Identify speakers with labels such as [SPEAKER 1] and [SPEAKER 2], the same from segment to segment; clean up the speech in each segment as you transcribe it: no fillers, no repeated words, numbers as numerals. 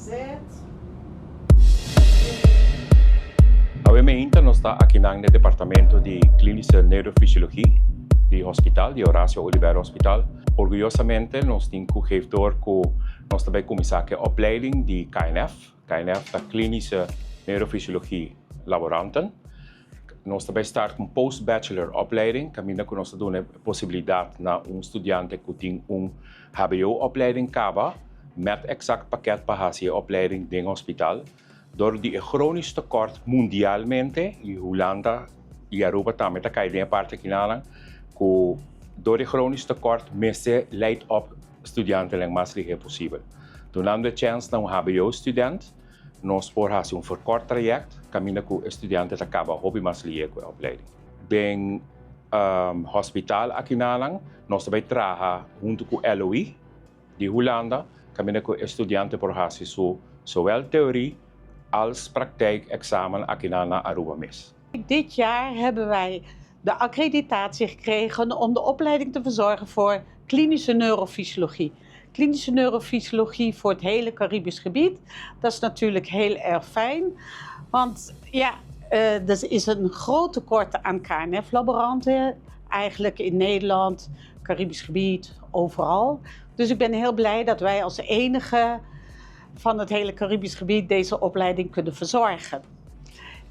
[SPEAKER 1] Z.
[SPEAKER 2] Awe meinta nos ta akinan den departamento di Klinische Neurofysiologie di hospital, di Horacio Oduber Hospital. Orguyosamente nos tin ku geef door ku nos ta bai kuminsá ku e opleiding di KNF. KNF ta Klinische Neurofysiologie Laboranten. Nos ta bai start ku un post-bachelor opleiding kaminda ku nos ta duna e posibilidat na un studiante ku tin un HBO-opleiding kaba met exact pakket pa hasi e opleiding den hospital. Dor di e chronisch tekort mundialmente y Hulanda y Aruba tambe ta kai den e parti akinanan ku dor di e chronisch tekort mester leid op studiantenan mas lihe posibel. Dunando e chèns na un HBO-student nos por hasi un verkort trayect kaminda ku e studiante ta kaba hopi mas lihe ku e opleiding. Den hospital akinanan nos ta bai traha huntu ku LOI di Hulanda kaminda ku e studiante por hasi su zowel teorie als praktijk examen akinan na Aruba mes.
[SPEAKER 1] Dit jaar hebben wij de accreditatie gekregen om de opleiding te verzorgen voor klinische neurofysiologie. Klinische neurofysiologie voor het hele Caribisch gebied, dat is natuurlijk heel erg fijn. Want ja, er is een groot tekort aan KNF-laboranten, eigenlijk in Nederland, Caribisch gebied, overal. Dus ik ben heel blij dat wij als enige van het hele Caribisch gebied deze opleiding kunnen verzorgen.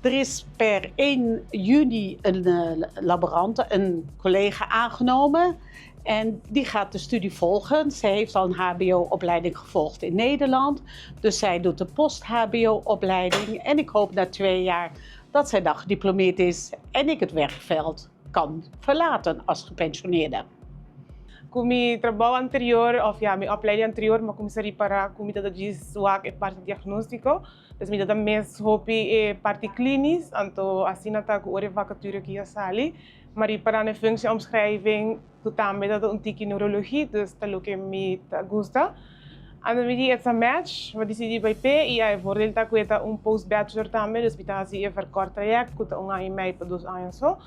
[SPEAKER 1] Er is per 1 juni een laborant, een collega aangenomen. En die gaat de studie volgen. Zij heeft al een HBO-opleiding gevolgd in Nederland. Dus zij doet de post-HBO-opleiding. En ik hoop na 2 jaar dat zij dan gediplomeerd is en ik het werkveld kan verlaten als gepensioneerde.
[SPEAKER 3] Ku mi trabou anterior, of ja, mi opleiding anterior, m'a kuminsá ripará ku mi ta djis wak e parti diagnóstiko. Dus mi ta mes hopi e parti klinisch, anto asina ta ku ora e vacature aki a sali. M'a ripará na functieomschrijving, ku tambe ta un tiki neurologie, dus ta loke mi ta gusta. Anto mi di, it's a match, m'a disidí bai p'e i e voordeel ta ku e ta un post-bachelor tambe, dus mi ta hasi e verkort traject, ku ta un aña i mei pa 2 aña so.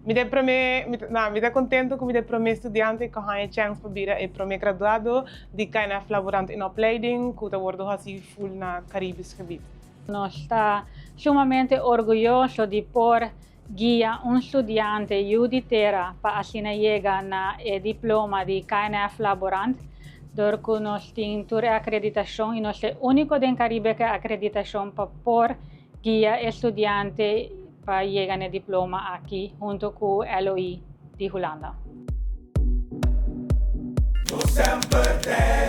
[SPEAKER 3] Mi ta promé, mi ta, mi ta kontentu ku mi ta promé studiante ku haña chèns pa bira e promé graduado di KNF laborant in opleiding, ku ta wòrdu hasi full na Caribisch gebied.
[SPEAKER 4] Nos ta sumamente orguyoso di por guia un studiante yu di tera pa asina yega na e diploma di KNF laborant, dor ku nos tin tur akreditashon i nos ta úniko den Karibe ku akreditashon pa por guia studiante pa yega na diploma aki huntu ku LOI di Hulanda.
[SPEAKER 5] Semper.